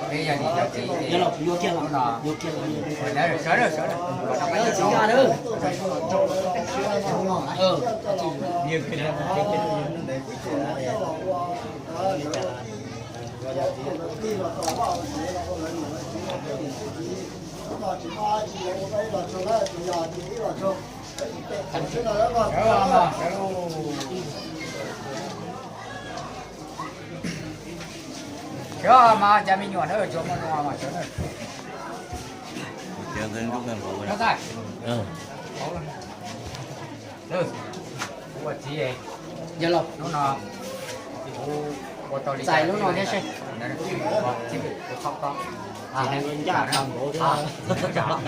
Peb yog niam yog txiv, yuav kiag los, yuav kiag los, sawv daws, sawv daws, txiv a, Sawv mas, cov me nyuam na, tsuas muaj no mas sawv na. Ua txiv, yog los hnub no kuv ua tau li txais lub no thiab seb. Ua li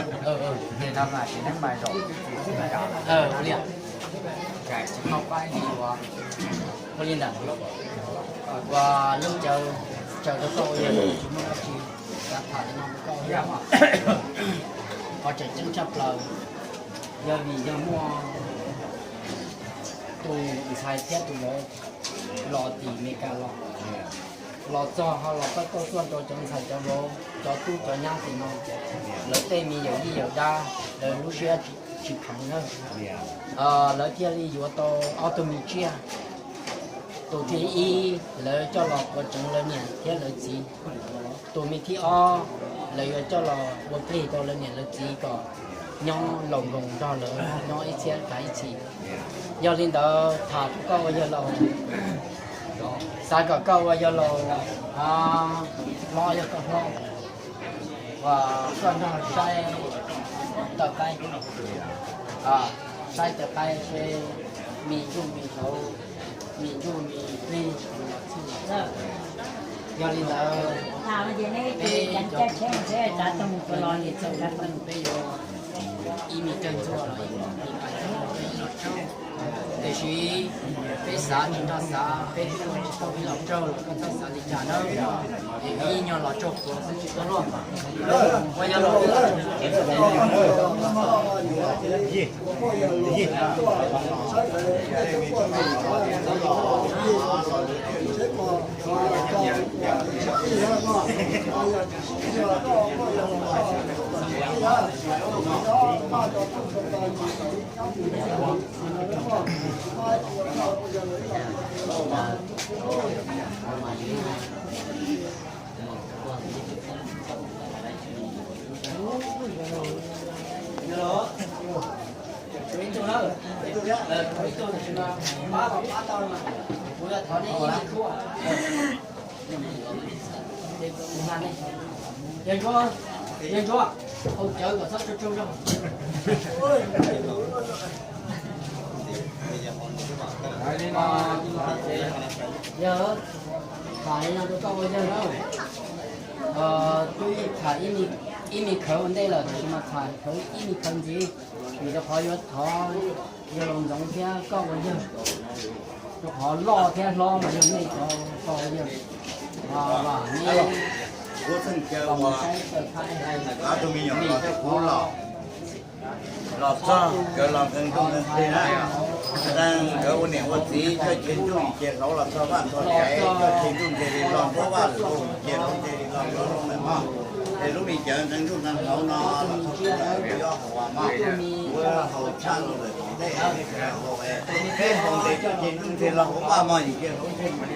ntawd, ua li ntawd, ua lub caw tsaws rau koj ua yawg tsis muaj dab tsi, xav tham li no rau koj thiab. Qhov tseem ceeb tshaj plaws yog vim yog muaj tus ntxhais thiab tus vauv los tim Meskas los, los txog ho los pab tauj tuaj rau cov ntxhais cov vauv, cov tub cov nyab tim no, lawv tej me yawm yij yawm dab, lawv lub siab tsis kheev na. Lawv thiaj li yuav tau ob tug me tsiaj. Tus thib ib, lawv coj los quav tseev lawv niam thiab lawv txiv. Tus me thib ob, lawv yuav coj los ua plig rau lawv niam lawv txiv kom nyob laus nkoos nrog lawv nyob ib txhiab kav ib txhis. Yog li ntawd, tham rau koj ua yawg laus, xav kom koj ua yawg laus hlob, yog koj hlob, uas koj nrog saib tawv qaib, saib tawv qaib seb me ntsuj me ntxhais, me ntsuj me plig los txhij los txhawj. Yog li ntawd, peb cov txheeb txheeb peb yuav ib me cawg ntxuaj los ib me pais txhawb los tsaug. Tiam sis peb xav tsis nrog xav, peb twb ua tsis tau ib los tsaug los koj txhob xav li cas nawb. Es ib nyuag los tsaug puav xwb tsis tuaj luaj. Ua yog los Yawg Ntsuab, yawg Ntsuab, hau cawv kom txhob tsaug tsaug zog. Yawg, tham li no rau koj ua yawg na. Twb tham ib me khawv ua ntej lawm, tiam sis mas tham ib me khawv ntxiv, vim rau qhov yuav thov yawg laus Ntxoov thiab koj ua yawg, rau qhov loj thiab hlob mas yog nej cov koj ua yawg. Los me nyuam los txog nkawd los nkees ntuj nkees teg na, ntag nkawd ua niam ua txiv coj ceg ntuj ces hlauv los txog vaj txog tsev, coj ceg ntuj ntseg li los npuab vaj lug, ceg hlauv ntseg li los npuab lub lawm mog. Es lub me cawv nkees ntuj nkees hlauv no los txog kuv lawm, kuv yuav haus mog, kuv haus tshaj los lawm tom ntej, peb haus ntes coj ceg ntuj ntseg los hauv vaj mog, yus ceg hlauv ntseg lawm mog.